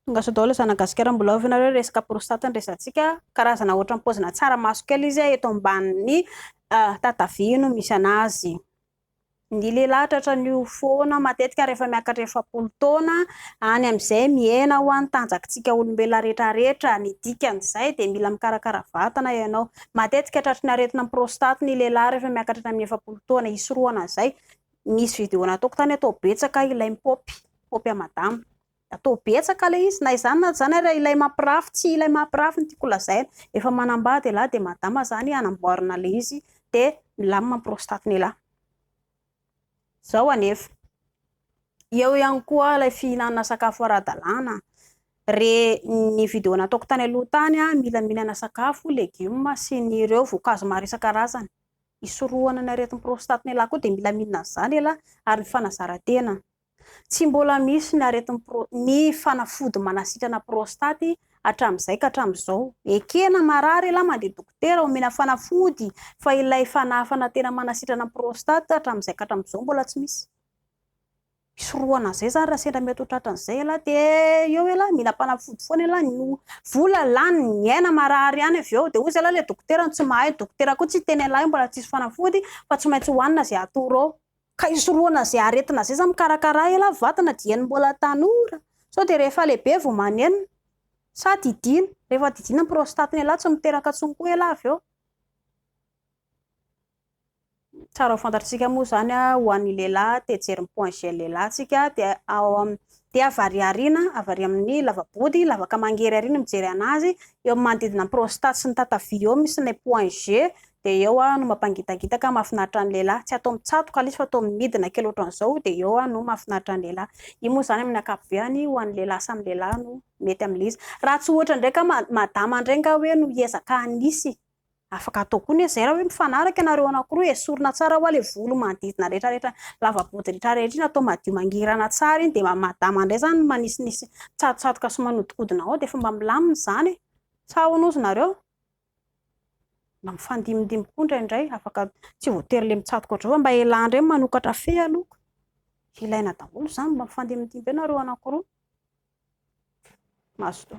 Tonga soa daholo zanak'i Gasikara mbola ao ve nareo resaka prostate ny resatsika karazana ohatran'ny paozina tsaramaso kely izy eto ambanin'ny tatavia no misy anazy. Ny lehilahy tratran'io foana matetika rehefa miakatra 40 taona any amin'izay mihena ho an'ny tanjakitsika olombelona rehetrarehetra ny dikan'izay dia mila mikarakara vatana ianao. Matetika tratry ny aretina prostate ny lehilahy rehefa miakatra any amin'ny 40 taona. Hisorohana an'izay nisy vidéo nataoko tany atao betsaka ilay mipopy, mipopy à madama. Atao betsaka ilay izy, na izany na izany ary ilay mampirafy, tsy ilay mampirafy no tiako lazaina, efa manambady ialahy dia madama izany hanamboarana ilay izy dia milamina ny prostate-n'ialahy. Izao anefa, eo ihany koa ilay fihinanana sakafo ara-dalàna, re ny vidéo nataoko tany aloha tany, mila mihinana sakafo, legioma sy ny ireo voankazo maro isan-karazany. Hisorohana ny aretin'ny prostate-n'ialahy koa dia mila mihinana an'izany ialahy ary ny fanazaran-tena. Tsy mbola misy ny aretin'ny pro, ny fanafody manasitrana prostaty hatramin'izay ka hatramin'izao. Ekena marary elah mandeha dokotera omena fanafody fa ilay fanafana tena manasitrana prostaty hatramin'izay ka hatramin'izao mbola tsy misy. Hisorohana an'izay zany raha sendra mety ho tratran'izay elah dia eo elah mila-panafody foana elah no vola lany ny aina marary ihany avy eo dia hoy zalah ilay dokotera no tsy mahay, ny dokotera koa tsy hiteny elah hoe mbola tsisy fanafody fa tsy maintsy hohanina izay atoro ao. Ka hisorohana izay aretina izay zany mikarakara elah vatana dieny mbola tanora sao dia rehefa lehibe vao manenina sa didiana rehefa didiana ny prostate elah tsy miteraka intsony koa elah avy eo. Tsara ho fantatritsika moa izany ho an'ny lehilahy te hijery ny point G lehilahy tsika dia ao am dia avy ary aoriana avy ary amin'ny lava-body lavaka mangery ary no mijery anazy eo amin'ny manodidina ny prostate sy ny tatavia eo misy ilay point G dia eo aho no mampangitangitaka mahafinaritra ny lehilahy, tsy atao mitsatoka ilay izy fa atao midina kely ohatran'izao dia eo aho no mahafinaritra ny lehilahy. Io moa izany amin'ny ankapobeny ho an'ny lehilahy samy lehilahy no mety amin'ilay izy. Raha tsy ohatra indray ka madama indray angaha hoe no hiezaka hanisy, afaka atao koa anie izay raha hoe mifanaraka ianareo anankiroa, esorina tsara hoa ilay volo manodidina rehetrarehetra, lava-body rehetrarehetra iny atao madio mangirana tsara iny dia madama indray izany no manisinisy mitsatotsatoka sy manodikodina ao dia efa mba milamina izany e! Sa ahoana hozy nareo? Mba mifandimbindimby koa indraindray, afaka tsy voatery ilay mitsatoka ohatr'izao fa mba elah indray manokatra fe aloha ka. Ilaina daholo izany, mba mifandimbindimby eo nareo anankiroa. Mazotoa.